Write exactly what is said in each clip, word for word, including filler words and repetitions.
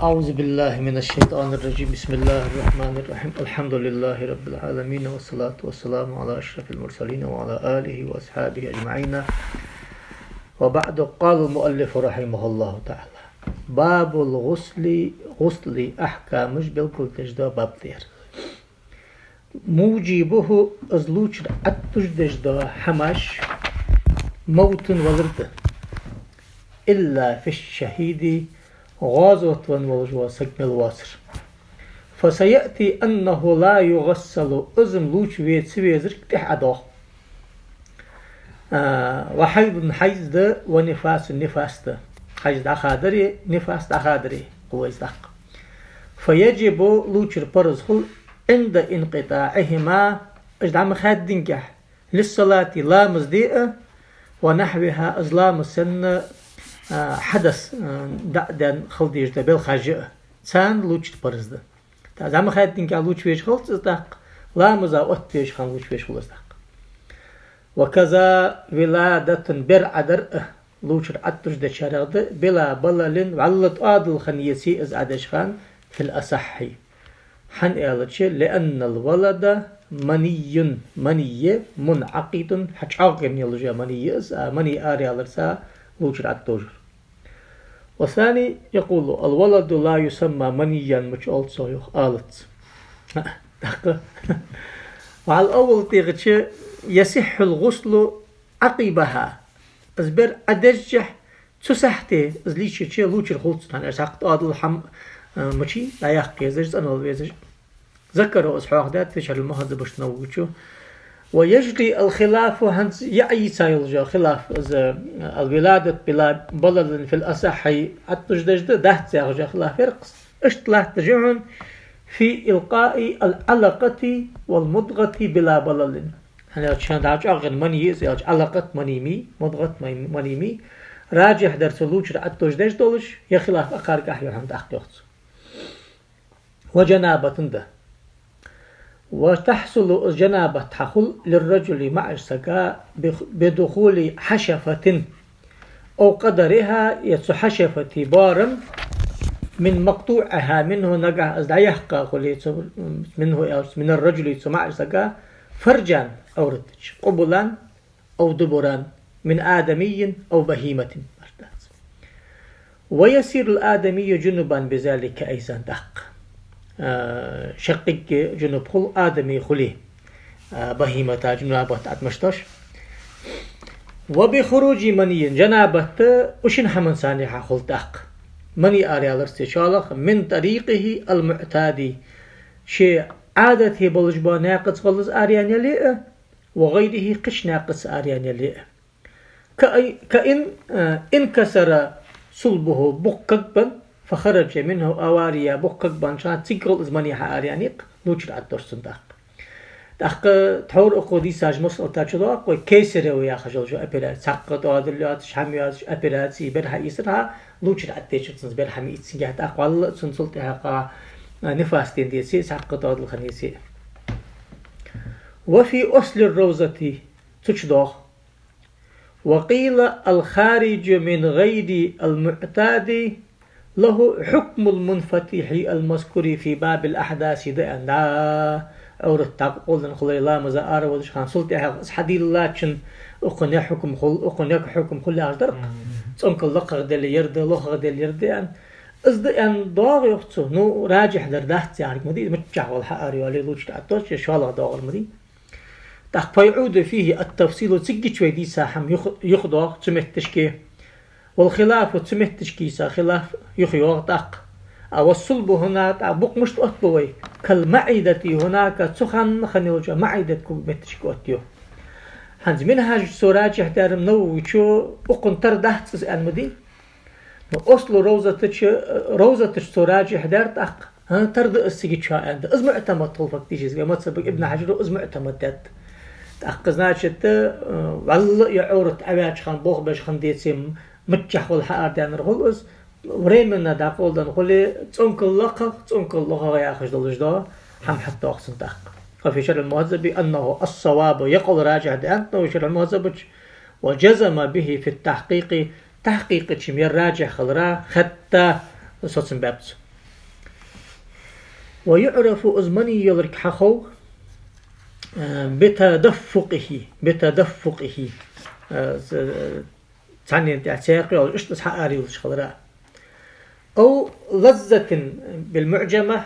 أعوذ بالله من الشيطان الرجيم. بسم الله الرحمن الرحيم. الحمد لله رب العالمين، والصلاة والسلام على أشرف المرسلين وعلى آله وأصحابه أجمعين. وبعد، قال المؤلف رحمه الله تعالى: باب الغسل، гӀуслий ахькамаш белгалдеш дола баб да ер. موجبه, из лувчар Ӏаттуждеш дола хӀамаш, موت, валар да. إلا في الشهيد, гӀазоте венна волаш вола саг мел воацар. فسيأتي أنه لا يغسل, из-м лувча ве-, ца везарг тӀехьа ӀодоагӀа. А, وحيض, хьайз да, ونفاس, нифас да. Хьайз дӀахадаре, нифас дӀахадаре, кхувайз даккха. فيجب, лувчар парз хул, عند انقطاعهما, уж дӀа ма хаьддинге, للصلاة, ламаз де а, ونحوها, из ламаз санна, а, хьадас, а, дӀа а даьнна хила дезаш дола белхаш а, царна лувчар парз да. ТӀаккха дӀа ма хаьддинге лувча везаш хилац из тӀаккха, ламаза отта везаш хана лувча везаш хул из тӀаккха. وكذا ولادة, бер Ӏодар а лувчар Ӏаттуждечарех да, بلا بلل, вӀалла тӀоадал хинна еце из Ӏодеш хана, في الأصح. ХӀана аьлча, لأن الولد مني, мани я, منعقد, хьачӀоагӀъенна йолаш я мани я из, а мани араяларца лувчар Ӏаттужар. والثاني يقول: الولد لا يسمى منيا, мича оал цох, йоах, алац. ТӀаккха, وعلى الأول, тӀехьагӀча, يصح الغسل عقبها, из бер Ӏодежжехь, цу сахьте из лийчача лувчар хул цунна, хӀана аьлча цхьаккха тӀоадал хӀама, а, мичай дӀаяккха езаш, цӀенвала везаш. ذكره, из хьоахадаьд في شرح المهذب Нававечо. ويجري الخلاف, хӀанз яа йийца йолаш я хилаф, из, а, الولادة بلا بلل في الأصح Ӏаттуждеш да, дац яхаш я хилаф, феркъ. Иштта латташ я хьона في إلقاء العلقة والمضغة بلا بلل. ХӀана аьлча, шоана дӀачӀоагӀъенна мани я из аьлча, Ӏалакъат мани ма йий, мудгӀат мани, мани ма йий. Ражихь дар цу лувчар Ӏаттуждеш долаш, ер хилаф акхаргахьа я хьона тӀаккха, йоах цо. وجنابة да. وتحصل, из жанабат хьахул, للرجل, маӀача сага, بخ-, بدخول حشفة أو قدرها, е цу хьашафата боарам, من مقطوعها منه, нагахьа из дӀаяьккха хуле цу, منه аьлча, من الرجل, цу маӀача сага, فرجا, Ӏовратача, قبلا أو دبرا من آدمي أو بهيمة, марш дац. ويصير الآدمي جنبا بذلك أيضا, тӀаккха, а, шаккхе жунуб хул адами хуле, а, бахьимата жанабат Ӏатмаш дош. وبخروج مني, жанабат ушин хӀаман санихьа хул тӀаккха. Мани араяларца шоллагӀа, من طريقه المعتاد, ше Ӏадате болаш бола наькъаца гӀолла из араяьнна яле а, وغيره, кхыча наькъаца араяьнна яле а. كأي-, كأن, а, انكسر صلبه, букъ кагбенна, فخرج منه أواريا, букъ кагбеннача хана цига гӀолла из мани хьаараяьннай-кх, лувчар Ӏаддор цун тӀаккха. ТӀаккха тхьовра укхо дийцача масъалата чу доагӀа-кх вай кесарево яхаш йола операци, цхьаккха тӀоадал йоацаш, хӀама йоацаш операци, бер хьаийцар хьа, лувчар Ӏаттеча цунца бер хьа ма ийццинге, тӀаккха вӀалла а цун цул тӀехьагӀа, а, нифас денна деце, цхьаккха тӀоадал хинна еце. وفي أصل الروضة, цу чу доагӀа. وقيل الخارج من غير المعتاد له حكم المنفتح المذكور في باب الأحداث, да аьнна, Ӏоврат дӀакъовланна хуле, ламаза араволаш хана, цул тӀехьагӀа из хьадийллачун укхун я хьукм хул, укхун я хьукм хул яхаш дар-кх. Мгм. ЦӀонкал лакхагӀа дале ер да, лохагӀа дале ер да аьнна. Из да аьнна доагӀа, йоах цо, ну, ражихь дар дац яхилга ма дий, миччахьа гӀолла хьаарайоале лувчар Ӏаттош, шоллагӀа доагӀар ма дий. ТӀаккха فيعود فيه التفصيل, циггача вай дийца хӀама юха-, юхадоагӀа цу метташка. والخلاف, цу метташка йийца хилаф юхайоагӀа тӀаккха. А والصلب هنا, тӀаккха букъ мишта оттабу вай? كالمعدة هناك, цу хана хинна йолча маӀидат ког метташка оттаю. ХӀанз Минхьажа цо ражихь даьр-м Нававечо, укхун тара дац из аьнна ма дий. Ну, أصل الروضة чу, Равзата чу цо ражихь даьр тӀаккха, хӀа, тара да из цига чу аьнна да. Из муӀтамад хул фактически, мазхӀаба Ибн Хьажара из муӀтамад даьд. ТӀаккха, значит, э, вӀалла а ер Ӏоврат Ӏоваьча хана болх беш хинна деце, миччахьа гӀолла хьаарадаьннар хул из, временно дӀакъовланна хуле, цӀонкал лакхагӀа, цӀонкал лохагӀа яхаш долаш да, хӀама хьатӀадоагӀа цунна тӀаккха. وفي شرح المهذب أنه الصواب, ер къовл ражихь да аьннад Нававе Шархь аль-МухӀаззаба чу, وجزم به في التحقيق, тахькъикъа чу-м ер ражихь хилара хетта соцам баьб цо. ويعرف, из мани йолга хьахов, э, بتدفقه, بتدفقه. Э, з-, цхьаннена тӀехьа цхьаькха йолаш, иштта из хьаарайоалаш хилара. أو لذة بالمعجمة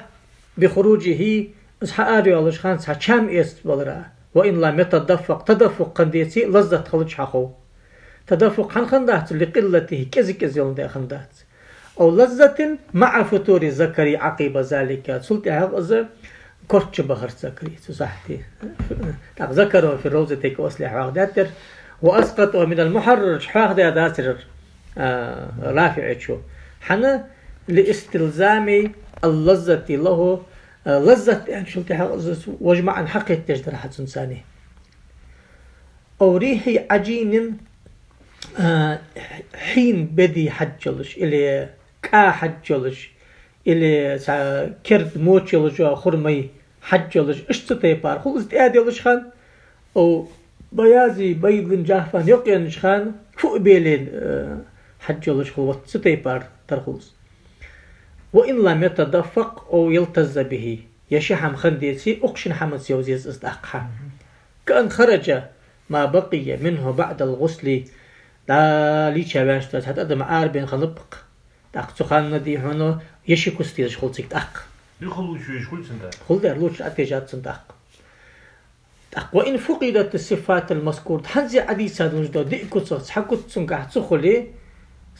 بخروجه, из хьаарайоалаш хана цхьа чам эцаш балара. وإن لم يتدفق, тадоффукъ хинна деце, лаззат хилча хьахов. Тадоффукъ хӀана хиннадац? لقلته, кӀезиг-кӀезига йоландаь хиннадац. أو لذة مع فتور الذكر عقب ذلك. Цул тӀехьагӀа из корта чу бахарца закари, цу сахьте. ТӀаккха ذكره في الروضة кхы осле хьоахадаьдар. وأسقطه من المحرر, хьоахадаь дацар, а, РафиӀечо. ХӀана? لاستلزام اللذة له, а, лаззат аьнначул тӀехьагӀа из вож маӀан хьакхетадеш дар хьа цунцара. أو ريح عجين, а, хьийна беди хьаж йолаш, или кӀа хьаж йолаш, или цхьа керда моча йолаш йола хурмай хьаж йолаш, иштта цу тайпара хул из тӀаьда йолаш хана, أو بياض بيض جاف, йокъаеннача хана фуъ белен, а, хьаж йолаш хул, вот цу тайпара тара хул из. وإن لم يتدفق أو يلتذ به, е ши хӀама хинна деце, укх шин хӀамаца йовза еза из тӀаккха хьа. كأن خرج ما بقي منه بعد الغسل, дӀа лийча ваьннача цхьа тӀадам арабаьнна хиннаб-кх. ТӀаккха цу хана, дий хьона, е ши куц дезаш хул цига тӀаккха. Юха лувча везаш хул цунна тӀаккха? Хул дер, лувчар Ӏотежад цунна тӀаккха. ТӀаккха وإن فقدت الصفات المذكورة, хӀанз Ӏадийца долаш дола диъ куцах цхьа куц цунгахьа ца хуле,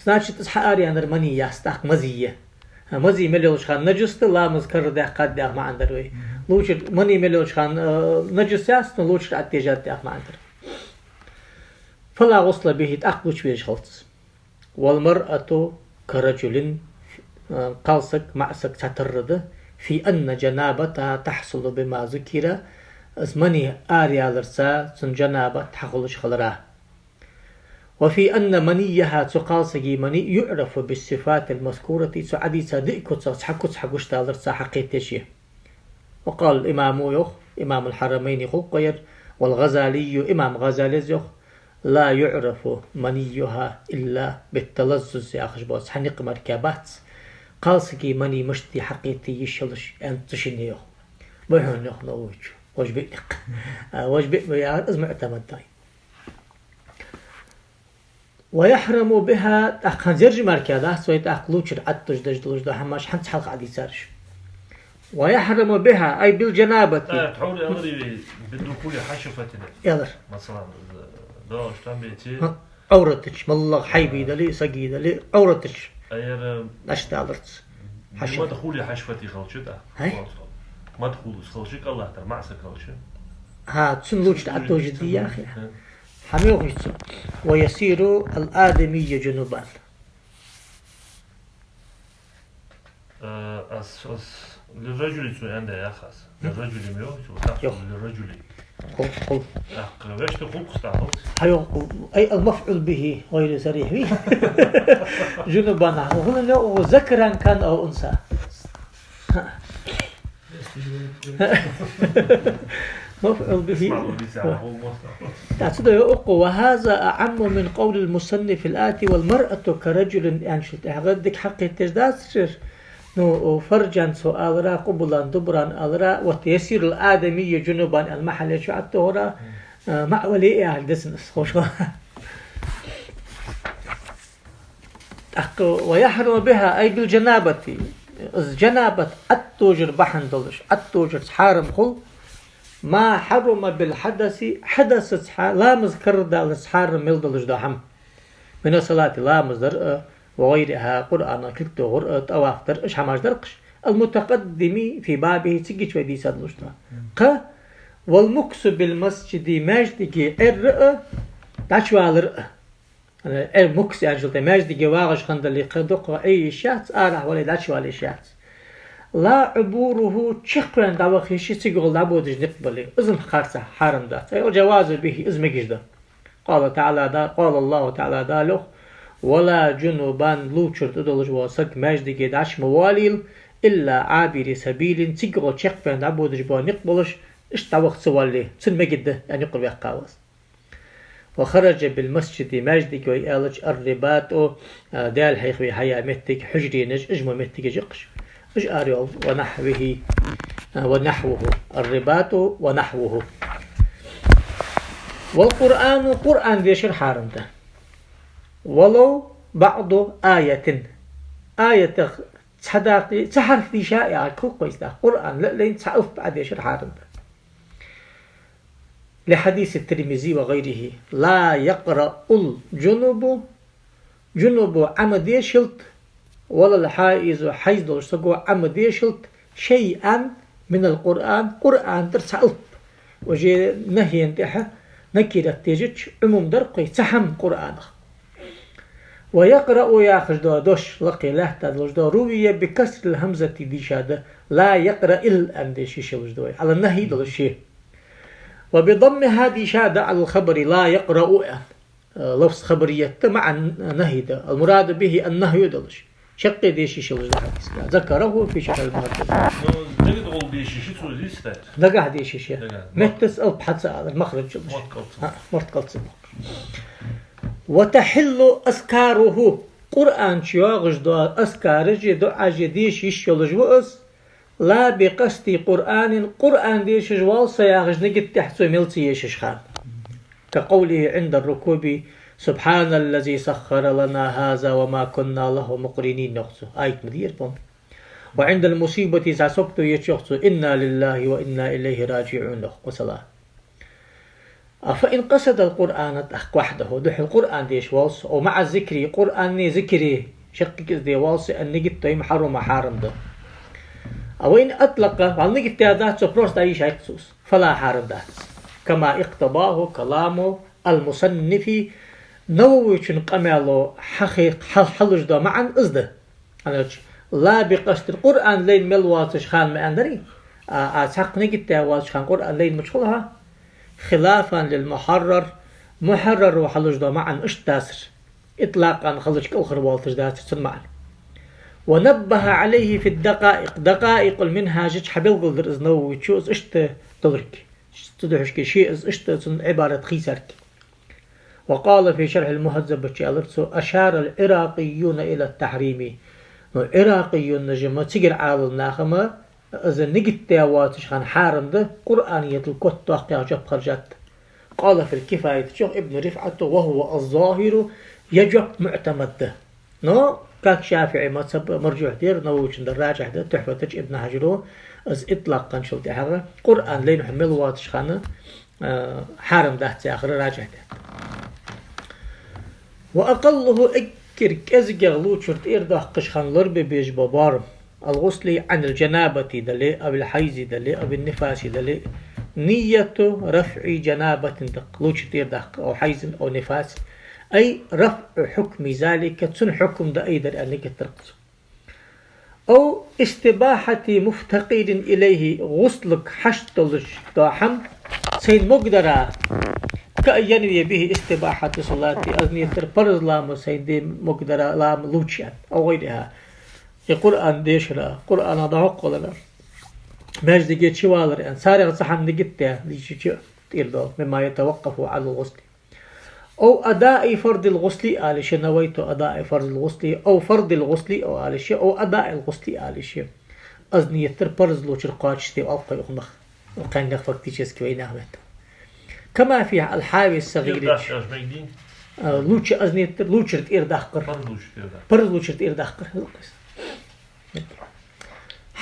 значит, из хьаараяьннар мани яц, тӀаккха мази я. ХӀа, мази мел йолча хана нажас да, ламаз карара даьккхад яха маӀан дар вай. Лувчар, мани мел йолча хана, э, нажас яц, но лувчар Ӏотежад яха маӀан дар. فلا غسل به, тӀаккха лувча везаш хилац из. والمرأة كرجل, э, кхалсаг, маӀасаг цхьатарра да, في أن جنابتها تحصل بما ذكر, из мани араяларца цун жанабат хьахулаш хилара. وفي أن منيها, цу кхалсага мани, يعرف بالصفات المذكورة, цу Ӏадийца диъ куцах цхьа куц хьагучадаларца хьакхетадеш я. وقال الإمام, йоах, إمام الحرمين хул-кх ер, والغزالي, имам ГӀазалес йоах: لا يعرف منيها إلا بالتلذذ, яхаш бола цхьа никъ мара бац кхалсага мани мишта я хьакхета йиш йолаш, аьнна цу шинне йоах. Бахьан йоах Нававечо. Вож биъ никъ. А, вож биъ ма яхар, из муӀтамад да. ويحرم بها, тӀаккха хӀанз яржа мара дац вай, тӀаккха лувчар ӀотӀадожадеш долаш да хӀамаш хӀанз хьалха Ӏадийцараш. ويحرم بها أي بالجنابة. Э, тхьовра аьлар вай, بالدخول حشفة. Аьлар. Масала, доагӀаш там беце. ХӀа, Ӏоврата чу, моллагӀа хьайба дале, сага дале, Ӏоврата чу. Айра дӀачудаларца. حشفة. بمدخول حشفة хилча, да. Хай? Мадхул хилча, кӀалхара маӀасаг хилча. ХӀа, цун лувчар ӀотӀадожаде яхе. Хм. Хьамел хӀуьйцу. ويصير الآدمي جنبا. Э, аз, аз للرجل цо аьнна да яхаш. للرجل ма йоах цо, тӀаккха Йоах. للرجل. Хул, хул. ТӀаккха вешта хул кхуста хилац. Хьайоах, أي المفعول به غير صريح вий. جنبا. ХӀана йоах, ذكرا كان أو أنثى. مفعول به. اسمع، لو بيساعة، هو موثق. ТӀаккха цу да йоах укхо: وهذا أعم من قول المصنف الآتي والمرأة كرجل, аьнначул тӀехьагӀа дика хьакхетадеш дац шер. Ну, фаржан цо алара, къубулан, дубуран алара, вот يصير الآدمي جنبا аьнна махьале чу Ӏотохара, э, маӀа вале а яхар да цун, из ховш ва. ТӀаккха ويحرم بها أي بالجنابة. Из жанабат ӀотӀадожар бахьан долаш, ӀотӀадожарца хьарам хул. ما حرم بالحدث, хьадасаца хьа-, ламаз карара даларца хьарам мел долаш да хӀама. من الصلاة, ламаз дар а, وغيرها, Къуръан кулг доахар а, тӀаваф дар а, уж хӀамаш дар-кх уж. المتقدم في بابه, цига чу вай дийца долаш да. Кхы, والمكث بالمسجد, маьждиге Ӏерра а, дӀачувалар а. Э, мукс аьнначул тӀехьагӀа маьждиге вагӀаш хиннадале, кхы дукха Ӏе йиш яц, арахьа вале дӀачувала йиш яц. لا عبوره, чакхваьнна дӀаваха йиш я, цига гӀолла дӀабодаш никъ бале, из-м харцахьа хьарам дац. أي الجواز به, из мегаш да. قال تعالى, да, قال الله تعالى, Дала йоах: ولا جنبا, лувчар тӀа долаш вола саг маьждиге дӀачу ма воалийла, إلا عابري سبيل, цига гӀолла чакхваьнна дӀабодаш бола никъ болаш, иштта дӀаваха ца воалле, цунна мегаш да, аьнна юкъера ваьккхав из. وخرج بالمسجد, маьждиг вай аьлча, الرباط, а, Даьла хьехаве хьаяь моттиг, хьужаренаш, уж мо моттигаш я-кх уж. Уж ара йола, ونحوه, ونحوه, الرباط ونحوه. والقرآن, Къуръан дешар хьарам да. ولو بعض آية. Аятах цхьа дакъа, цхьа хьарф дийша а, я кхукхойста, Къуръан лелайна цхьа алап а дешар хьарам да. لحديث الترمذي وغيره: لا يقرأ الجنب, джунубо Ӏа ма дешалда, ولا الحائض, хьайз долча саго Ӏа ма дешалда, شيئا من القرآن, Къуръан тӀара цхьа алап. Уже нахьена тӀехьа накират дежача, Ӏумум дар кхы, цхьа хӀама Къуръанах. ويقرأ яхаш дола дош, лакхе лаьтта долаш дола, روي بكسر الهمزة дийша да, لا يقرأ ال аьнна деш йиш йолаш да вай. على النهي долаш я. وبضمها дийша да على الخبر لا يقرأ аьнна. Э, лафз хабарият да, маӀан нахьи да. المراد به النهي долаш. Шаккхе деш йиш йолаш да хьадис. ذكره في شرح المهذب. Ну, дагадоагӀа деш йиш я цо из, кстати. Дагахьа деш йиш я. Дагахьа. Меттаца алап хьа ца алар, махраж йолаш. Мотт кӀал ца. ХӀаа, мотт кӀал ца. وتحل أذكاره. Къуръан чу йоагӀаш дола азкараш а, дуӀаш а деш йиш йолаш ва из, لا بقصد قرآن, Къуръан дешаш воал со яхаш нигат тӀехьа цо мел ца ешаш хана. كقوله عند الركوع: سبحان الذي سخر لنا هذا وما كنا له مقرنين, йоах цо. Аят ма дий ер, по-моему. وعند المصيبة, цхьа сагото еча, йоах цо: إنا لله وإنا إليه راجعون, йоах, масала. А فإن قصد القرآن, тӀаккха вахьдахьу, духхьал Къуръан деша воал со, أو مع الذكر, Къуръане, зикре, шаккхе кӀезига воал со аьнна нигат дой ма хьарам, хьарам да. А وإن أطلق, вал нигат даь дац цо, просто дӀайийша йиш яц цо из, فلا, хьарам дац. كما اقتضاه كلام المصنف, Нававийчун къамаьло хьахе-, хьал-, хьалуш дола маӀан из да. ХӀана аьлча, لا بقصد, Къуръан лайна мел воацаш хана ма аьннадарий, а, а цхьаккха нигат даь воацаш хана Къуръан лайна мича хул хьа? خلافا للمحرر, мухьарраро хьалуш дола маӀан иштта дацар. إطلاقا, халача кӀалхарвоалийташ дацар цун маӀан. ونبه عليه في الدقائق, دقائق المنهاج чу хьабелгалдир из Нававийчо, из иштта долга. Цу духьашка ше из иштта цун Ӏибарат хийцарг. وقال في شرح المهذب чу аьлар цо: أشار العراقيون إلى التحريم. Ну, Ӏиракъийюнаша ма, цигара Ӏаламнаха ма, из нигат даь воацаш хана хьарам да, Къуръаниятал котдоаккх яха жоп хержад. قال في الكفاية чу йоах Ибн РифӀата: وهو الظاهر, ер жоп муӀтамад да. Но, как ШафиӀий мазхӀаб маржухь да ер, Нававийчун дар ражихь да, Тухьфата чу Ибн Хьажара, из итлакъ хинначул тӀехьагӀа, Къуръан лайна хьо мел воацаш хана, э, хьарам дац яхар ражихь да. وأقله, эггара кӀезигагӀа лувчар тӀера доаккхаш хана лорабе безаш бола боарам: الغسل عن الجنابة дале, أو الحيض дале, أو النفاس дале, نية رفع جنابة да-кх, лувчар тӀера даккхар, أو حيض أو نفاس, أي رفع حكم ذلك, цун хьукам дӀаайдар аьнна нигат дар-кх цо. أو استباحة مفتقر إليه, гӀусла хьашт долаш дола хӀама сайна могадара, كأن ينوي به استباحة الصلاة, аз нийт дир парз ламаз сайна де могадара ламаз лувча аьнна, أو غيرها. Е Къуръан дешара, Къуръанах дӀахьокхавалара, маьждиге чувалара аьнна, царех цхьа хӀама нигат даь, дийшача тӀера доагӀа, مما يتوقف على الغسل. أو أداء فرض الغسل ала йиш я, نويت أداء فرض الغسل, أو فرض الغسل ала йиш я, أو أداء الغسل ала йиш я. Аз нийт дир парз лувчар кхоачашде оал-кх вай укх наха. Укх наьха фактически вайнаьха метта. كما في الحاوي الصغير. ТӀера даккхар аьлча мегий? А, лувча, аз нийт дир, лувчар тӀера даккхар. Парз лувчар тӀера даккхар. Парз лувчар тӀера даккхар.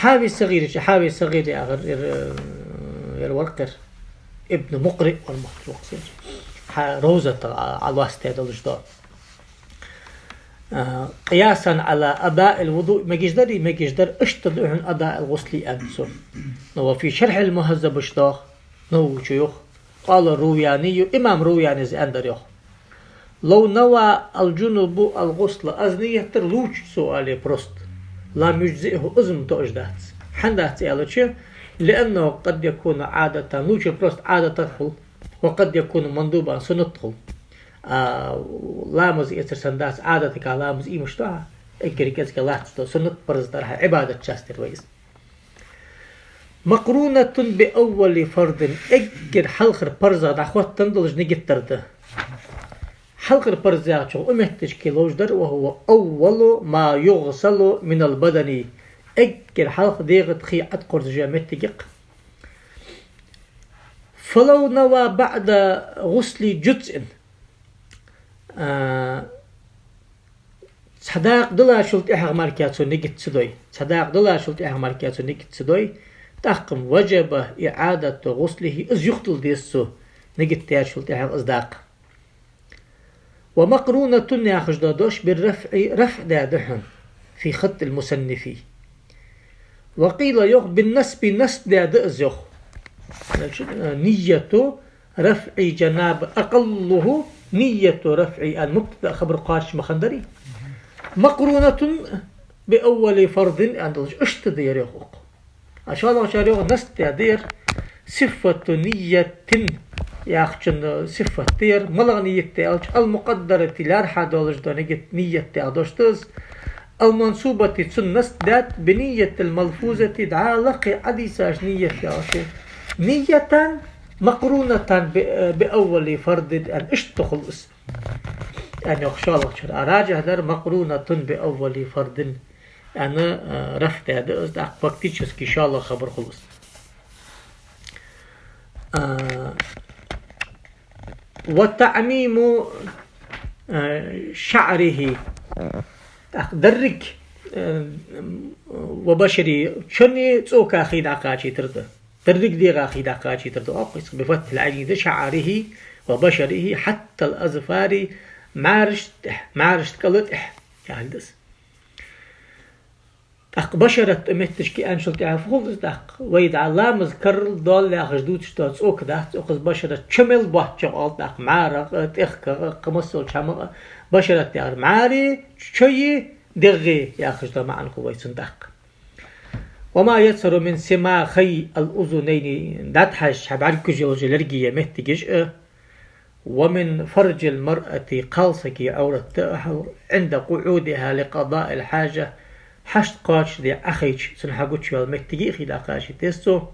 Хьави СагӀир чу, Хьави СагӀир яхар ер, э, ер вар-кх ер, Ибн Мукъриъ вар ма хулий-кх ер. Хьа-, Равзата, а, Ӏалоастадаь долаш да. А, قياسا على أداء الوضوء, мегаш дарий, мегаш дар, иштта да хьона أداء الغسل аьнна цо. Но وفي شرح المهذب чу йоах, Нававийчо йоах. قال الروياني, имам Равянийс аьннадар йоах: لو نوى الجنب الغسل, аз нийт дир лувча цо але просто, لم يجزئه, из-м тоъаш дац. ХӀана дац аьлча, لأنه قد يكون عادة, лувчар просто Ӏадатах хул, وقد يكون مندوبا, суннат хул. А, ламаз эцар санна дац, Ӏадатага ламаз иймаш да хьа, эггара кӀезига лаьца да, суннат, парз дар хьа, Ӏибадата часть да вай из. مقرونة بأول فرض, эггара хьалхара парзах дӀахоттаденна долаш нигат дар да. Хьалхара парз яхачох укх метташка ловш дар: وهو أول ما يغسل من البدن, Эггара хьалха дегӀа тӀа хий Ӏокхорзаш йола моттиг я-кх. فلو نوى بعد غسل جزء. А, цхьа дакъа диллачул тӀехьагӀа мара цо нигат ца дой. Цхьа дакъа диллачул тӀехьагӀа мара цо нигат ца дой. ТӀаккха وجب إعادة غسله, из юхадилла деза цо, нигат даьчул тӀехьагӀа из дакъа. ومقرونة яхаш дола дош بالرفع, рафӀ даь да хьона, في خط المصنف. وقيل, йоах, بالنصب, насб даь да из, йоах. Значит, э, نية رفع جنابة, أقله نية رفع, аьнна, мубтада хабар кхоачаш ма хиннадарий. مقرونة بأول فرض, аьнна долаш, иштта да ер, йоах укхо. А шоллагӀчар, йоах, насб даь да ер, صفة نية яхачун сифат да ер, малагӀа нийят да аьлча, المقدرة, лаьрхӀа долаш дола нигат, нийят яха дош да из, المنصوبة, цунна насб даьд, بنية الملفوظة, дӀа лакхе Ӏодийцача нийят яхаш. نية مقرونة ب-, بأول فرض, аьнна, иштта хул из. Аьнна, йоах, шоллагӀчар. А ражихь дар مقرونة بأول فرض. Аьнна, а, рафӀ даь да из, тӀаккха фактически шоллагӀа хабар хул из. А, وتعميم, а, شعره. ТӀаккха деррига, а, وبشره, чони цӀока хий дӀакхачийтар да. Деррига дегӀа хий дӀакхачийтар да. Оаха из بفتح العين да, شعره وبشره حتى الأظفار, мӀарашта тӀехьа, мӀарашта кӀала тӀехьа, яхилга да из. ТӀаккха башарат тӀа моттигашка аьнначул тӀехьагӀа фу хул из тӀаккха? Вай дӀа ламаз карарал доал яхаш дувцаш дола цӀока дац, укхаза башарат чо мел боацачох оал тӀаккха, мӀарах а, тӀехках а, кхы массайолча хӀамах а. Башарат яхар мӀареи, чои, дегӀеи яхаш дола маӀан хул вай цун тӀаккха. وما يظهر من سماخي الأذنين, дӀатӀахьежача хьа бӀаргагуш йола лерга я моттигаш а, ومن فرج المرأة, кхалсага Ӏоврат а хьал, عند قعودها لقضاء الحاجة, хьашт кхоачашде Ӏохайча, цунна хьагучайола моттиге а хий дӀакхачийта деза цо.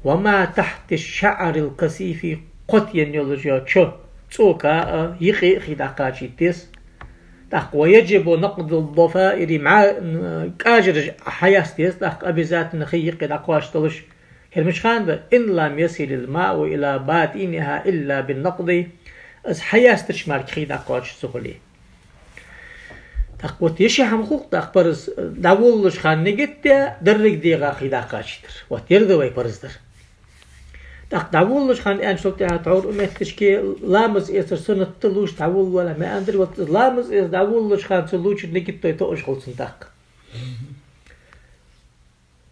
وما تحت الشعر الكثيف, кхотаенна йолаш йола чо, цӀока а, юкъе а хий дӀакхачийта деза. ТӀаккха ويجب نقض الضفائر, мӀа-, кӀажараш хьаяста деза, тӀаккха обязательно хий юкъе дӀакхоачаш долаш. ХӀара мича хана да? إن لم يصل الماء إلى باطنها إلا بالنقض. Из хьаястача мара хий дӀакхоачаш ца хуле. ТӀаккха вот ер ши хӀама хул-кх тӀаккха парз, дӀаволалуча хана нигат даь, деррига дегӀа хий дӀакхачийтар. Вот ер да вай парз дар. ТӀаккха дӀаволалуча хана аьнначул тӀехьагӀа тхьовра укх моттигашка ламаз эцар суннат да лувча дӀаволавалале ма аьннадарий, вот ламаз эца дӀаволалуча хана цо лувчар нигат дой тоъаш хул цун тӀаккха.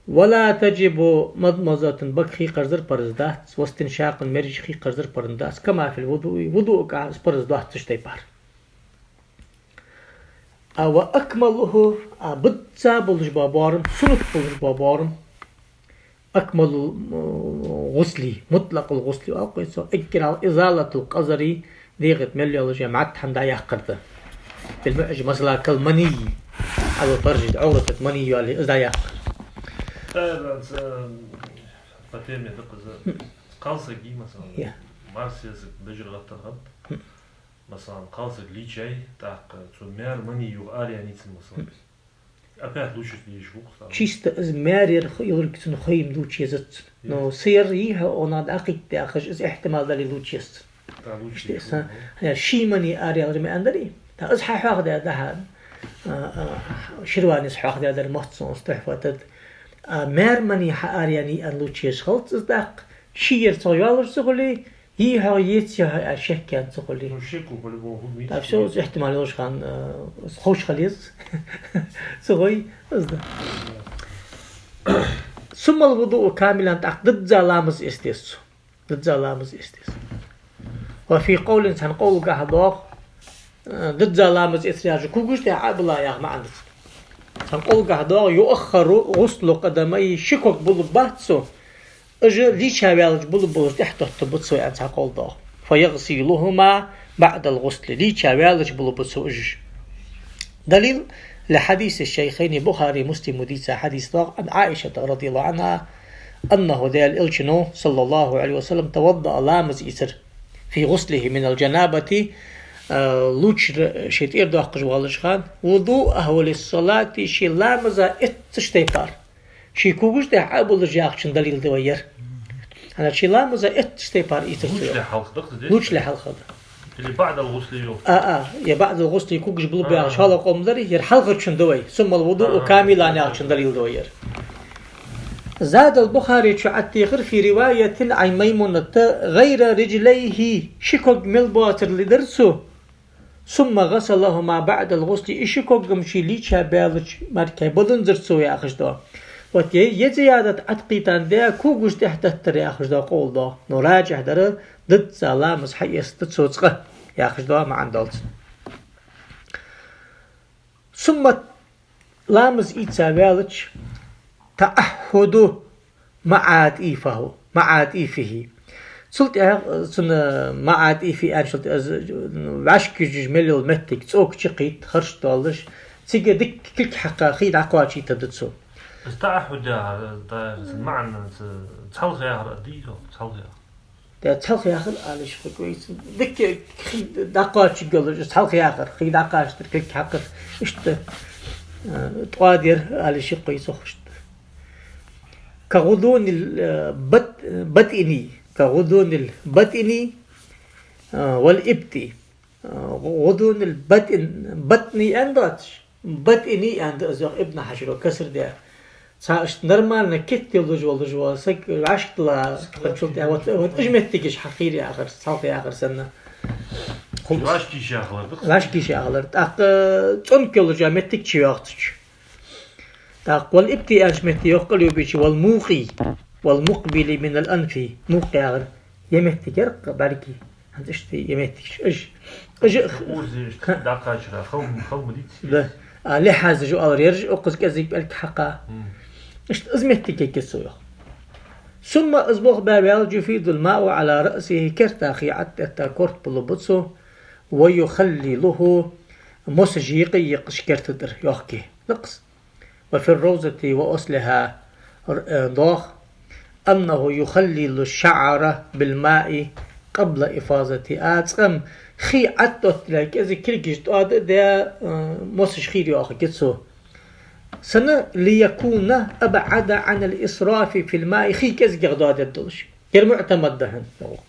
ولا تجب مضمضة, бага хий кхарзар парз дац, واستنشاق, мераж хий кхарзар парз дац, كما في الوضوء, вудуъагахьа из парз доацача тайпара. А وأكمله, а бизза болаш бола боарам, суннат болаш бола боарам, أكمل الغسل, مطلق الغسل оал-кх цох, эггара хьалха إزالة القذر, дегӀа тӀа мел йолаш йола мӀад хӀама дӀаяккхар да. بالمعجم, масала, كالمني على الفرج, Ӏоврата тӀа мани йоале, из дӀаяккхар. Э, дан ца, по теме да-кх из. Кхалсаг я, масала. Я. Марс езаг дежар гӀаттар хӀанз. Масала, кхалсаг лийчай, тӀаккха цо маьра мани юха араяьннай цун, масала. Опять лувчаш дезаш хул-кх цо. Чисто из маьра яр ха-, йолга цун хов ма лувча езац. Но са яр йий хьо, оаха дӀакхийтта яхаш, из ихьтимал дале лувча езац. ТӀаккха лувчаш дезаш хул. Хьа, ший мани араяьлар ма аьннадарий. ТӀаккха из хьахьоахадаьд хьа, а, а, Ширванис хьоахадаьдар, моццо из Тухьфата тӀа. А маьра мани хьаараяьннай аьнна лувча езаш хилац из тӀаккха. Ший яр цох йоалаш ца хуле, йий хьо, еций хьо аьнна шек яьнна ца хуле. Ну, шеко по-любому хул мича. ТӀаккха всё, из ихьтимал йолча хана, э, ховш хила еза. Ца хой, из да. ثم الوضوء كاملا, тӀаккха дизза ламаз эца деза цо. Дизза ламаз эца деза. وفي قول, цхьан къовлагахьа доагӀа, э, дизза ламаз эцар яхача когаш тӀа Ӏобилла яха маӀан да цун. Цхьан къовлагахьа доагӀа, يؤخر غسل قدميه, ши ког булларгбац цо, уж лийчаваьлча булларгболаш тӀехьатоттаргба цо, аьнна цхьа къовл доагӀа. فيغسلهما بعد الغسل, лийчаваьлча булларгба цо уж. Далил: لحديث الشيخين, Бухари, Муслима дийца хьадис доагӀа, عن عائشة رضي الله عنها أنه, Даьла Элчано, صلى الله عليه وسلم, توضأ, ламаз ийцар, في غسله من الجنابة, а, лувчар ший тӀера доаккхаш волаш хана, وضوءه للصلاة, ший ламаза эцаш тайпара. Ший когаш тӀехьа Ӏобуллаш яхачун далил да вай ер. ХӀана ший ламаза эцаш тайпара ийцар цо. Лувчале хьалха да-кх из? Лувчале хьалха да. Или بعد الغسل йоах? А, а, е بعد الغسل когаш булларгболаш, а, шоллагӀа къамаьл дар, ер хьалхарчун да вай. ثم الوضوء, а, كاملا яхачун далил да вай ер. زاد البخاري, цо Ӏотехар, في رواية عن ميمونة غير رجليه, ши ког мел боацаргдолаш дар цо. ثم غسلهما بعد الغسل, из ши ког-м ший лийча баьлча мара кхы баланзар цо яхаш да. Вот е, е зиядат Ӏоткхийттад, когаш тӀехьа теттар яхаш да къовл да. Но раджихь дар, дизза ламаз хьаэцаргда цо цкъа яхаш да маӀан долаш. ثم, ламаз ийца ваьлча, تعهد معاطيفه, معاطيفه. Цул тӀехьа, цун, معاطيفه аьнначул тӀехьа, вӀашкаеш мел йола моттиг цӀока чукхийтта, харш долаш, цига дикка кулг хьакха хий дӀакхоачийтаргда цо. Из تعهد яхар, да, из маӀан, из цхьалха яхар а дий, цхьалха яхар. Де, цхьалха яхар ала йиш я-кх вайца. Дикка хий дӀакхоачаргйолаш, цхьалха яхар, хий дӀакхачийтар, кулг хьакхар, иштта, э, тӀоадар ала йиш я-кх вайца иштта. كغضون البط-, بطن, كغضون البطن, э, والإبط. Э, غضون البطن, батни аьнна доацаш, батини аьнна да из, йоах Ибн Хьажара, каср даь. Цхьа иштта нормально китт йолаш волаш вола саг вӀашкадилла хилчул тӀехьа, вот, вот уж моттигаш хьахийра яхар, цхьалха яхар санна. ВӀашкаеш яхалар да-кх. ВӀашкаеш яхалар. ТӀаккха цӀонка йолаш йола моттиг чу йоагӀача. ТӀаккха والإبط аьннача метте йоах кӀалйобийча: والموقي والمقبل من الأنف. Мукъи яхар е моттиг яр-кх бӀаргий. ХӀанз иштта е моттигаш. Уж, уж, укхаза иштта дӀакхачар, хала, хала ма дий из. Да. А лихьазаш оалар ераш, укхаза кӀезига пӀелг хьакха. Мм. Иштта из моттиг я-кх из цо йоах. ثم, из болх баь ваьлча, يفيض الماء على رأسه, керта хий Ӏоттетта корта булларгба цо, ويخلله, мосаш йийкъа а йийкъаш керта тӀара йоахке. Лакхс. وفي الروضة وأصلها, р-, э, доагӀа, أنه يخلل الشعر بالماء قبل إفاضته. А цкъа-м хий Ӏоттотталехь кӀезига кулгаш тӀоа а даь, э, мосаш хийра йоахаргья цо. Сенна? ليكون أبعد عن الإسراف في الماء, хий кӀезигагӀа доадергдолаш. Ер муӀтамад да хьона, йоах.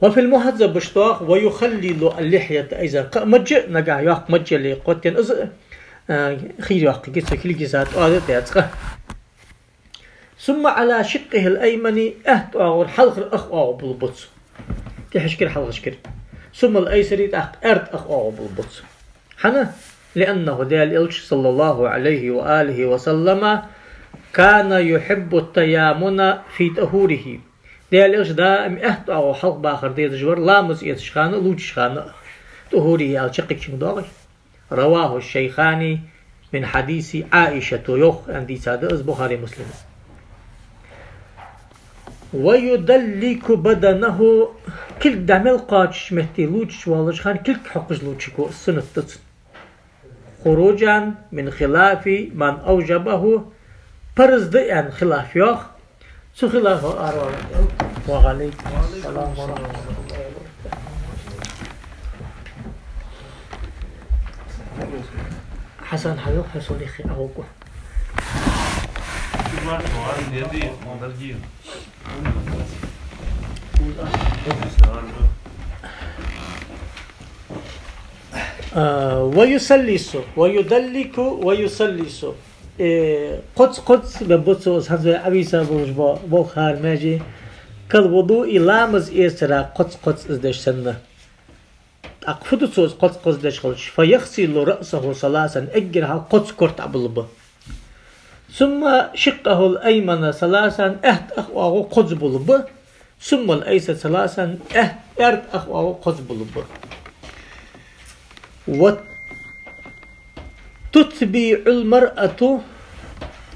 وفي المهذب иштта йоах: ويخلل اللحية أيضا. Кхы а маж а, нагахь йоккха маж яле, кхоттен из а, а, хийра йоаккхаргья цо, кулгаш тӀоа а даь цкъа. ثم على شقه الأيمن, аьтта оагӀора хьалхара ах оагӀув булларгба цо. ТӀехьашкара, хьалхашкара. ثم الأيسر, тӀаккха аьрда ах оагӀув булларгба цо. ХӀана? لأنه, Даьла Элча, صلى الله عليه وآله وسلم, كان يحب التيامن في طهوره. Даьла Элча даим аьтта оагӀув хьалха бахар дезаш вар, ламаз эцаш хана а, лувчаш хана а. طهوره аьлча кхы кхы доагӀий. رواه الشيخان من حديث عائشة, йоах, аьнна дийцад из Бухари, Муслима. ويدلك بدنه, кулг дӀа мел кхоачача метте лувчаш волаш хана кулг хьокхаш лувчаргва, суннат да цун. خروجا من خلاف من أوجبه, парз да аьнна хилаф йоах. Цу хилафах аравала. وعليكم السلام ورحمة الله وبركاته. Хьасан, хьавел, хьо сона юххе ӀовгӀа. А, ويثلث, ويدلك ويثلث. Э, кхозза-кхозза бе бу цо, хӀанз вай Ӏовийца болаш бо-, болх хӀара маьже. كالوضوء, ламаз эцара кхозза-кхозза из деш санна. ТӀаккха фу ду цо из кхозза-кхозза деш хилча? فيغسل رأسه ثلاثا, эггара хьалха кхозза корта Ӏобулларгба. ثم شقه الأيمن ثلاثا, аьтта ах оагӀув кхозза булларгба. ثم الأيسر ثلاثا, аьтта, аьрда ах оагӀув кхозза булларгба. وتتبع المرأة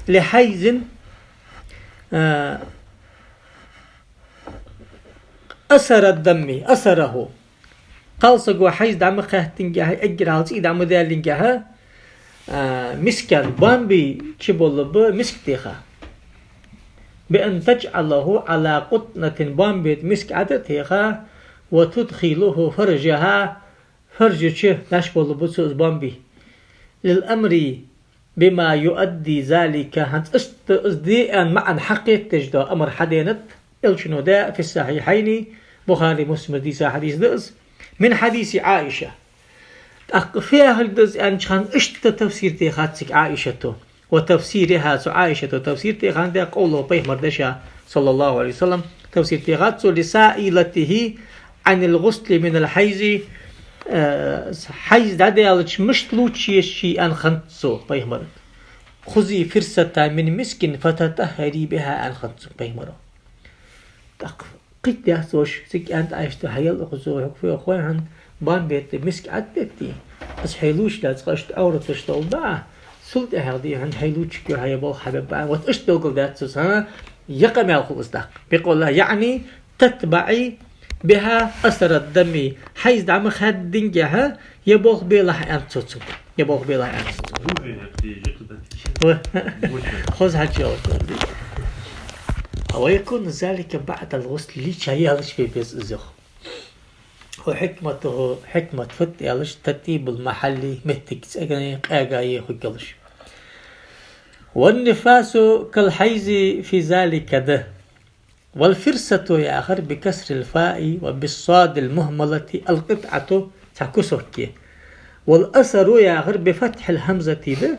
لحيض, а, أثر الدم, أثره. Кхалсаго хьайз дӀа ма кхаьттингехьа, эггара хьалха цӀий дӀа ма даьллингехьа, а, мискан, бомбе чу болларгба миск теха. بأن تجعله على قطنة, бомбе тӀа миск Ӏотеха, وتدخله فرجها, фаржа чу дӀачуболабу цо из бомби. للأمر بما يؤدي ذلك, хӀанз иштта из де аьнна маӀан хьакхетадеш дола амар хьаденад Элчано даь, في الصحيحين, Бухари, Муслима дийца хьадис да из, من حديث عائشة. ТӀаккха фу яхилга да из аьннача хана иштта тафсир техад цига Ӏаишата. وتفسيرها, цу Ӏаишата тафсир техад, قوله, пайхамара дешаца, صلى الله عليه وسلم, тафсир техад цо, لسائلته عن الغسل من الحيض, э, хьайз дӀадаьлча мишта лувча еза аьнна хиннад цо пайхамарага. خذي فرصة من مسك فتطهري بها аьнна хиннад цунга пайхамара. ТӀаккха кхийтта дац уж, цига кӀаьнк Ӏайшата хьаяьлар укхаза, хьога фу йоах хой хьона, бамбетта миск Ӏадбетта, из хье лувча лаьцкъа иштта Ӏовраташ дола баӀа, цул тӀехьагӀа дий хьона хье лувча кхы хьа е болх хьабе баӀа. Вот иштта белгалдаьд цо цхьана, е къамаьл хул из тӀаккха. بقولها, يعني تتبعي بها أثر الدم, хьайз дӀа ма хаьддинге хьа, е болх белахь аьннад цо цунга. Е болх белахь аьннад цо цунга. Ва. Хоза хьачуяла. ويكون ذلك بعد الغسل, лийча яьлча бе беза из, йоах. وحكمته, хьикмат фуд аьлча, تطيب المحل, моттиг цӀена, къаьга е хургйолаш. والنفاس كالحيض في ذلك, да. والفرصة яхар بكسر الفاء وبالصاد المهملة القطعة, цхьа кусок. والأثر яхар بفتح الهمزة, да.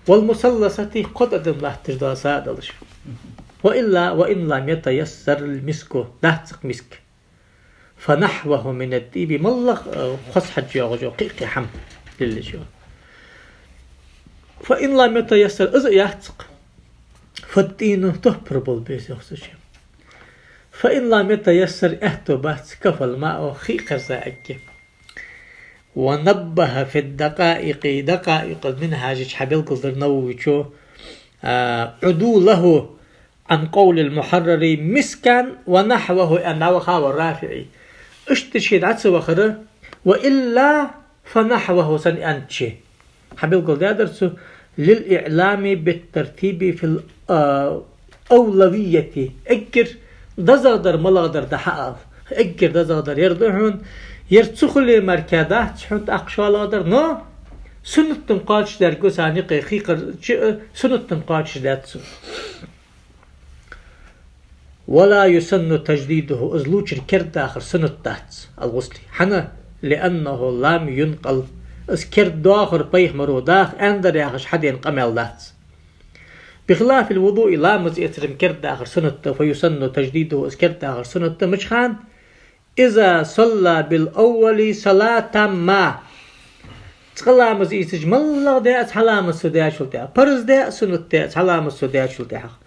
والمثلثة, кхо тӀадам латташ дола са долаш. وإلا وإن لم يتيسر المسك, дац-кх миск. فنحوه من الطيب, моллагӀа, э, хоза хьаж йоагӀаш йола кхы-кхы хӀама лелаш йола. فإن لم يتيسر, из а яц-кх. فالطين, топпар бола беза йоах цу чу. فإن لم يتيسر, аьттув бац, كفى الماء, хий кхерза эгге. ونبه في الدقائق, Дакъаикъ аль-Минхьажа чу хьабелгалдир Нававечо, а, عدوله عن قول المحرر مسكا ونحوه аьнна дӀавахав РафиӀий. Иштта ше дӀа ца вахар, وإلا فنحوه санна аьннад ше. Хьабелгалдаьдар цо, للإعلام بالترتيب في ال-, а, أولوية. Эггара дезагӀдар малагӀа дар да хьаала. Эггара дезагӀдар ер да хьона, ер ца хуле мара дац хьона тӀаккха шоллагӀдар, но суннат да-м кхоачашдаьр гу царна юкъе хий кхер-, чу, а, суннат да-м кхоачашдаьд цо. ولا يسن تجديده, из лувчар кердадахар суннат дац, الغسل. ХӀана? لأنه لم ينقل, из кердадоахар пайхамаро даха аьннадар яхаш хьадена къамаьл дац. بخلاف الوضوء, ламаз эцар-м кердадахар суннат да, فيسن تجديده, из кердадахар суннат да, мича хана? إذا صلى بالأول صلاة ما. Цкъа ламаз ийцача, моллагӀа да а цхьа ламаз цо даьчул тӀехьагӀа, парз да а, суннат да а цхьа ламаз цо даьчул тӀехьагӀа,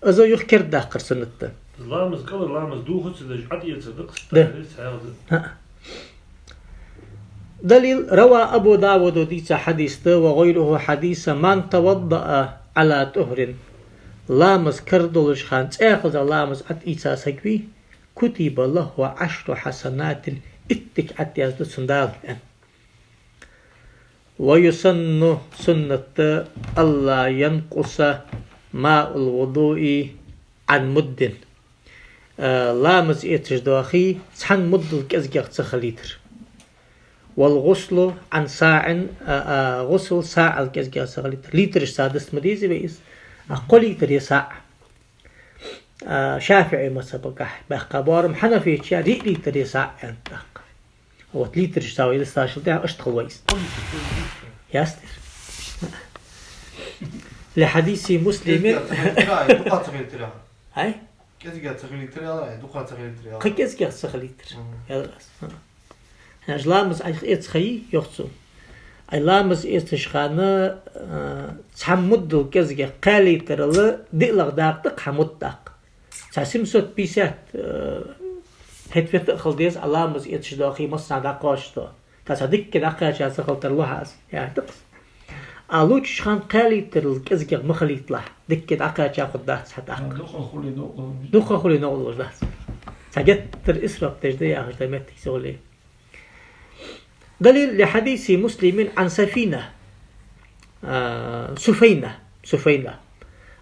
из юха кердадаккхар суннат да. Ламаз, кӀалхара ламаз дувха ца деш, Ӏад эцар да-кх, да. Цхьаькха да. ХӀаъ. Далил: روى أبو داود, дийца хьадис да, وغيره, хьадис: من توضأ على طهر. Ламаз кара долаш хана цӀаькха ламаз Ӏад ийца саг вий, كتب له عشر حسنات, иттиг Ӏад язду цунна Дала, аьнна. ويسن, суннат да, ألا ينقص ماء الوضوء عن مد. Э, ламаз эцаш дола хий цхьан муддал кӀезигагӀа ца хилийтар. والغسل عن صاع, э, э, гӀусл саӀал кӀезигагӀа ца хилийтар. Литраш цхьа даста ма дезий вай из. А кхо литр е саӀ. А, ШафиӀий мазхӀабагахь баьккха боарам, Хьанафеча диъ литр е саӀ аьннад тӀаккха. Вот литраш цхьа вай листачул тӀехьагӀа иштта хул вай из. Ясно? لحديث مسلم. Дукха ца хилийтар. Ай? КӀезигагӀа ца хилийтар аьлар, дукха ца хилийтар аьлар. Кхы кӀезигагӀа ца хилийтар. Мгм. Аьлар аз. ХӀа. ХӀанз ламаз Ӏа эца ха йий, йоах цо. Ай, ламаз эцаш хана, а, цхьа муддал кӀезигагӀа кхаь литрал диълагӀа дакъа да-кх хьа мудд тӀаккха. Цхьа семьсот пятьдесят, а, хӀета-вета а хила деза Ӏа ламаз эцаш дола хий массанахьа дӀакхоачашдола. Цхьа дикка дӀакхаьча ца хила тарлу хьа из, яхар да-кх из. А лувчача хана кхаь литрал кӀезигагӀа ма хилийталахь, дикка дӀакхаьча хургдац хьа тӀаккха. Дукха хуле новкъа луш. Дукха хуле новкъа луш дац. Цхьа геттара исраф деш да яхаш да моттиг ца хуле. دليل: لحديث مسلم عن سفينة, а, Суфайна, Суфайна,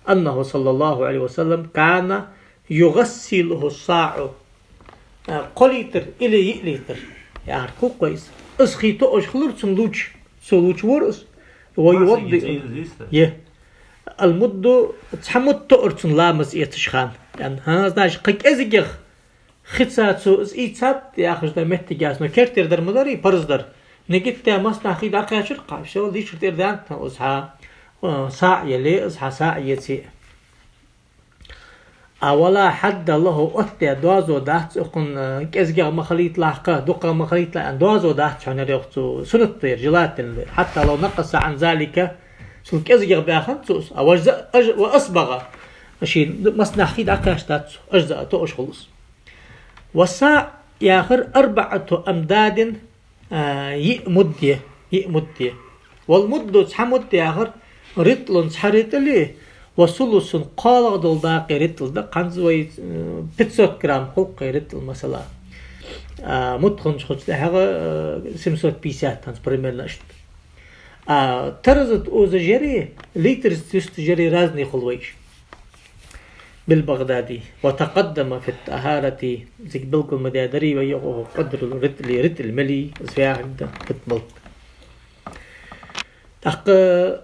أنه صلى الله عليه وسلم كان يغسله الصاع. а, кхо литр или йиъ литр яхар кхукхой из. Из хий тоъаш хилар цун лувча, цо лувча вора из. Ва ювадди. Е. Ал-мудду, цхьа мудд тоъар цун ламаз эцаш хана. Ян, хӀа, значит, кхы кӀезигагӀа хица цо из ийцад яхаш да моттиг яц, но кертера дар ма дарий, парз дар. Нигат даь массанахьа хий дӀакхаьчар кхы, всё, лийчар тӀера даьннад из хьа, э, саӀ яле, из хьа саӀ еце. А, ва ла хьадда лахӀу, оттадаь доазув дац укхун, э, кӀезигагӀа ма хилийталахь кхы, дукхагӀа ма хилийталахь, аьнна, доазув дац хьона ер йоах цо, суннат да ер, желательно да. Хьатта лав накъаса Ӏан залика, цул кӀезигагӀа баьханза цо из. А, ва ажзаа, аж-, ва асбагӀа. Ший массанахьа хий дӀакхаьчадац цо, ажзаа, тоъаш хул из. Ва саӀ яхар арбаӀату амдадин, а, йиъ мудд я, йиъ мудд я. Вал мудду, цхьа мудд яхар, ритӀлун, цхьа ритӀл я, ва сулусун, кхоалагӀа дола дакъа ритӀл да, кханза вай, э, пятьсот грамм хул кхы ритӀл, масала. А, мутханча хуча тӀехьагӀа, э, семьсот пятьдесят хӀанз примерно иштта. А, тараза тӀа озаш яри, литр тӀа юсташ яри разный хул вайш. Бил-Багъдади. Ва такъаддама фи т-тахӀарати, цига белгал ма даьдарий вай йоах, къадру ритӀли, ритӀл мел я, из ваьхарг да, хӀаьта мел да. ТӀаккха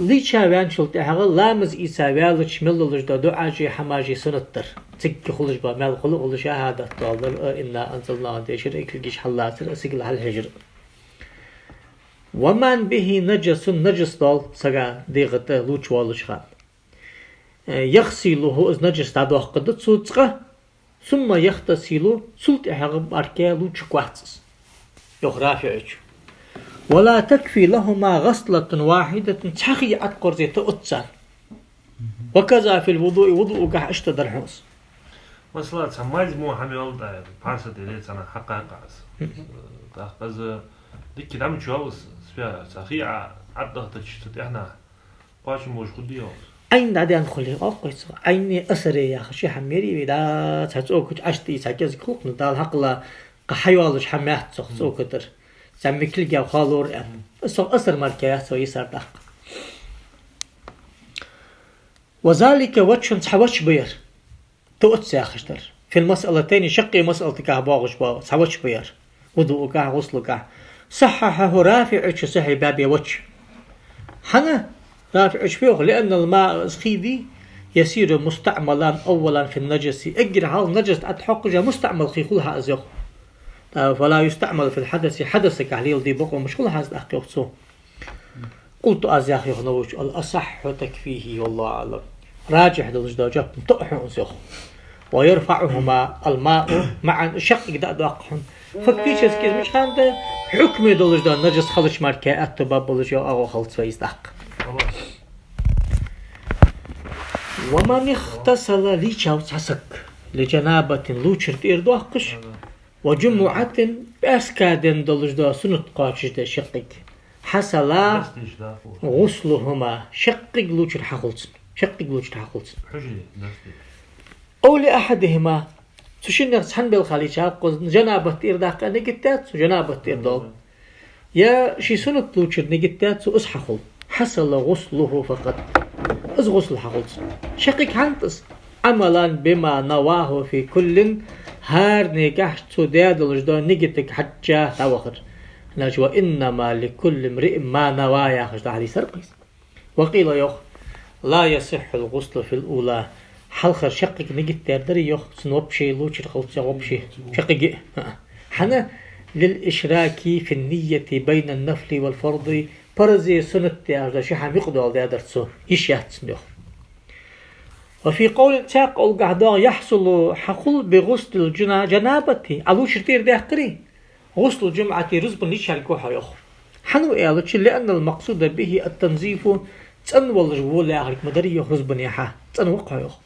лийча ваьнначул тӀехьагӀа ламаз ийца ваьлча мел долаш да дуӀаши хӀамаши суннат дар. Цига хулаш ба, маьл хул а хулаш, шахӀадат доаладар, а, инна анзалнахӀу дешар, а, кулгаш хьаллацар, а, сигала хьалхьежар. Ва ман бихӀи наджасун, наджас доал сага дегӀа тӀа лувча воаллача хана. Э, яхсилухӀу, из наджас дӀадоаккхаргда цо цкъа, сумма яхтасилу, цул тӀехьагӀа мара лувчаргвац из. Йоах РафиӀичо. Ва ла такфи лахӀума гӀаслатун вахьидатун, цхьа хий Ӏоткъорзе тоъац царна. Ва каза фил вудуи, вудуъагахьа иштта дар хьона из. Масала, цхьа мазь мо хӀама йолаш да, пхьарса тӀера цхьана хьакхайкха из. ТӀаккха из дикка дӀа ма йоалл из, цхьа хий Ӏа-, Ӏодахийтача цу тӀехьа кхоачам болаш хургдий йоах из? Ӏайн дӀадаьнна хуле, оал-кх вай цох. Ӏайни асари яха ши хӀама яр вай, да, цхьа цӀока чу Ӏаш тӀа цхьа кӀезига хул-кх, Дала хьакхалла, кхы хьайоалаш хӀама яц цох цӀока тӀара. Цхьа микилга хоалур аьнна. Цох асар мара яц вай йисар тӀаккха. Ва залика ваджхӀун, цхьа ваджхӀ ба ер. Тоъац яхаш дар. Фил масъалатайни, шаккхе масъалатагахьа боагӀаш ба, цхьа ваджхӀ ба ер. ВудуӀагахьа, гӀуслагахьа. СаххьахӀахӀу РафиӀичо сахьихь баьб ер ваджхӀ. ХӀана? РафиӀичо фу йоах: «Лианнал маа», из хий дий, «ясиру мустаӀмалан аввалан фин наджаси». Эггара хьалха наджас тӀа тӀахьокхаш мустаӀмал хий хул хьа из йоах. Фала юстаӀмалу фил хьадаси, хьадасагахьа леладе бокъо мишта хул хьа из тӀаккха йоах цо. Къулту, аз йоах, йоах Нававичо: «Ал асаххьу такфихӀи, валлахӀу аӀлам». РаджихӀ долаш да жоп, тоъ хьона из йоах. Ва ярфаӀухӀума ал мау маӀан, шаккхе дӀа а доаккх хьона. Фактически из мича хана да, хьукме долаш да, наджас хилча мара аьттув баь болаш йола агӀо хилац вай из тӀаккха. Ва ман ихтасала, лийчав цхьа саг, ли джанабатин, лувчар тӀера доаккхаш, ва джумуӀатин, пӀаьраска ден долаш да суннат кхоачашде шаккхе. Хьасала гӀуслухӀума, шаккхе лувчар хьахул цун. Шаккхе лувчар хьахул цун. Ав ли ахьадихӀима, цу шиннех цхьан белха лийча, хӀаьта джанабат тӀера даккха нигат даьд цо, джанабат тӀера доал. Е ший суннат лувчар нигат даьд цо, из хьахул. Хьасала гӀуслухӀу факъат. Из гӀусл хьахул цун. Шаккхе хӀана да из? Ӏамалан бима навахӀу фи куллин, хӀаранегахьа цо даь долаш да нигатага хьежжа дӀавахар. Значит, ва иннама ликулли мриин ма нава яхаш да хьадис дар-кх из. Ва къила, йоах: ла ясиххӀул гӀуслу фил ула. Хьалхара шаккхе нигат даьр дарий, йоах, цун вообще лувчар хилац, йоах, вообще. Шаккхе. ХӀана? Лил ишраки фин нийяти байна нафли вал фарди. Парзи суннати яхаш да ши хӀама юкъе доаладаь дар цо. Йиш яц цунна, йоах. Ва фи къовлин, цхьан къовлагахьа доагӀа: яхьсулу, хьахул, би гӀуслил джуна-, джанабати. Ӏа лувчар тӀера даьккхарий? ГӀуслул джумӀати, рузбан лийчарг ва хьо, йоах. ХӀана ва аьлча, лианнал макъсуда бихӀи ат-танзифу, цӀенвалар вола яхилга ма дарий, йоах, рузбанехьа. ЦӀенва-кх хьо, йоах.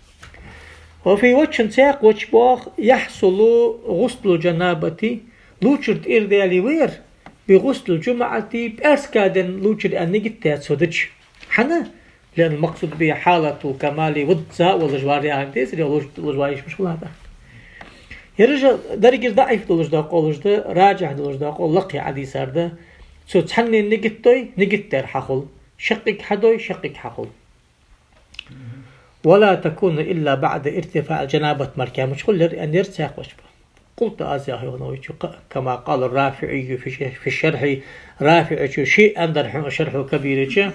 Ва фи ваджхӀин, цхьаькха ваджхӀ боагӀа: яхьсулу гӀуслул джанабати, лувчар тӀера даьле ва ер, би гӀуслил джумӀати, пӀаьраска ден лувчар аьнна нигат даь цо дича. ХӀана? Лианнал макъсуда бихӀи хьалатул камали, вудза волаш вар яхар дезар, е луж-, луж вар йиш мишта хул хьа тӀаккха. Ераш деррига даӀиф долаш да къовлаш да, раджихь долаш да къовл лакхе Ӏодийцар да. Цо цхьанне нигат дой, нигат даьр хьахул. Шаккхе хьадой, шаккхе хьахул. ولا تكون إلا بعد ارتفاع الجنابة, мара кхы мича хул ер, аьнна, ер цхьаькхача ба. قلت, аз яхар йоах Нававечо, кхы а, كما قال الرافعي في ش-, في الشرح, РафиӀечо ше аьннадар хьона Шархьул Кабира чу: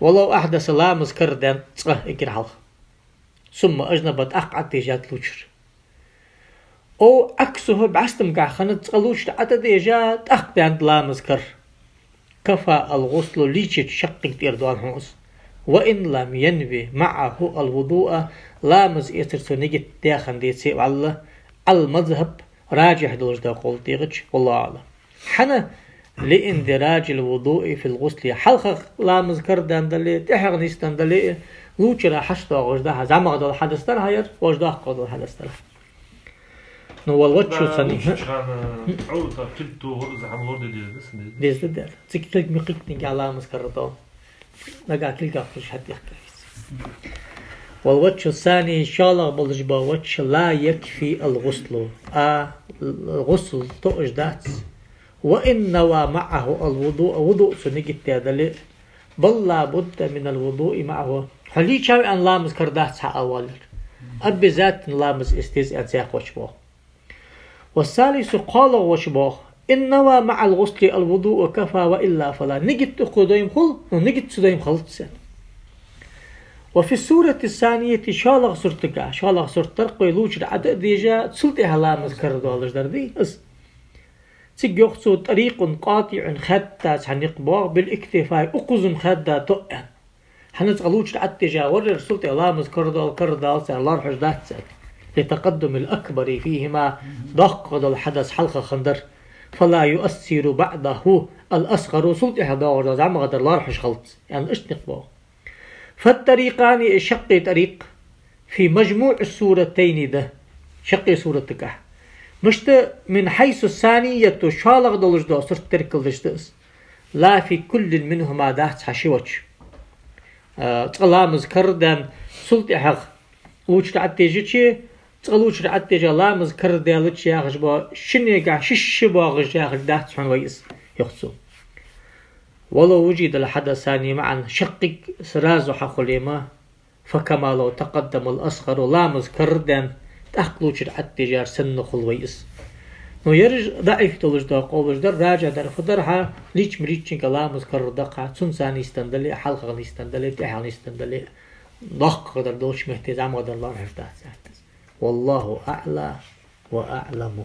ولو أحدث, ламаз карадаьннад цкъа эггара хьалха, ثم أجنب, тӀаккха Ӏотежад лувчар. أو عكسه, бӀаьстамгахьа хиннад, цкъа лувчар ӀотӀадежа, тӀаккха даьннад ламаз кара. كفى الغسل, лийчача шаккхе тӀера доал хьона из. وإن لم ينو معه الوضوء, ламаз эцара цо нигат даь хинна деце а валлахӀи, على المذهب, ражихь долаш дола къовл тӀехьагӀа, والله أعلم. ХӀана? لاندراج الوضوء في الغسل. ХьалхагӀа ламаз карадаьнна дале, тӀехьагӀа нийсденна дале, лувчара хьашт доагӀаш да хьа, зӀамагӀа дола хьадас дар хьа ер, вож доккхагӀа дола хьадас дар хьа. Ну, والوجه الثاني. Лувчача хана Ӏоврата кулг тохар, из хӀама лораде деза да, сен деза? Деза да, деза. Цига кулг ма кхийттадале ламаз карадоал. Нагахь кулгах тохаш хьатӀехкарийца. والوجه الثاني, шоллагӀа болаш бола ваджхӀ: لا يكفي الغسل. А, гӀусл тоъаш дац. وإن نوى معه الوضوء, вудуъ цо нигат даь дале а, بل لا بد من الوضوء معه. Хьо лийчав аьнна ламаз карадац хьа ала валар. Обязательно ламаз эца деза аьнна цхьаькхача ба. والثالث, кхоалагӀвола ба: إن نوى مع الغسل الوضوء كفى وإلا فلا. Нигат укхо дайм хул, ну, нигат цу дайм хилац. وفي الصورة الثانية, шоллагӀа суртагахьа, шоллагӀа сурт дар-кх вай лувчар ӀотӀа а дежа, цул тӀехьагӀа ламаз карадоалаш дар, дий, из. Цига йоах цо: طريق قاطع, хаьдда цхьа никъ ба, بالاكتفاء, укхаза-м хаьдда тоъ аьнна. ХӀана, цкъа лувчар ӀотӀадежа вар ер, цул тӀехьагӀа ламаз карадоал, карадоал цар лоархӀаш дац цар. لتقدم الأكبر فيهما, доккхагӀа дола хьадас хьалха хиннадар. فلا يؤثر بعده الأصغر, цул тӀехьагӀа доагӀаш дола зӀамагӀа дар лоархӀаш хилац, аьнна, иштта никъ ба. فالطريقان, шаккхе тӀарикъ, في مجموع الصورتين да, шаккхе суртагахьа. Мишта? من حيث الثانية, шоллагӀа долаш дола сурт теркалдеш да из. لا في كل منهما, дац хьа ши ваджхӀ. А, цкъа ламаз карадаьнна, цул тӀехьагӀа лувчар ӀотӀадежача, цкъа лувчар ӀотӀадежа ламаз карадаьлча яхаш бола шиннегахьа шишша боагӀаш яхаш дац хьона вай из, йоах цо. ولو وجد الحدثان معا, шаккхе сразу хьахуле ма, فكما لو تقدم الأصغر, ламаз карадаьнна, тӀаккха лувчар ӀотӀадежар санна хул вай из. Ну, ераш даӀиф долаш дола къовлаш дар, ражихь дар фу дар хьа, лийча ма лийчча ламаз карадоал хьа, цунца нийсденна дале, хьалхагӀа нийсденна дале, тӀехьагӀа нийсденна дале, доккхагӀа дар долча метте зӀамагӀа дар лоархӀаш дац, аьнна. والله أعلى وأعلم.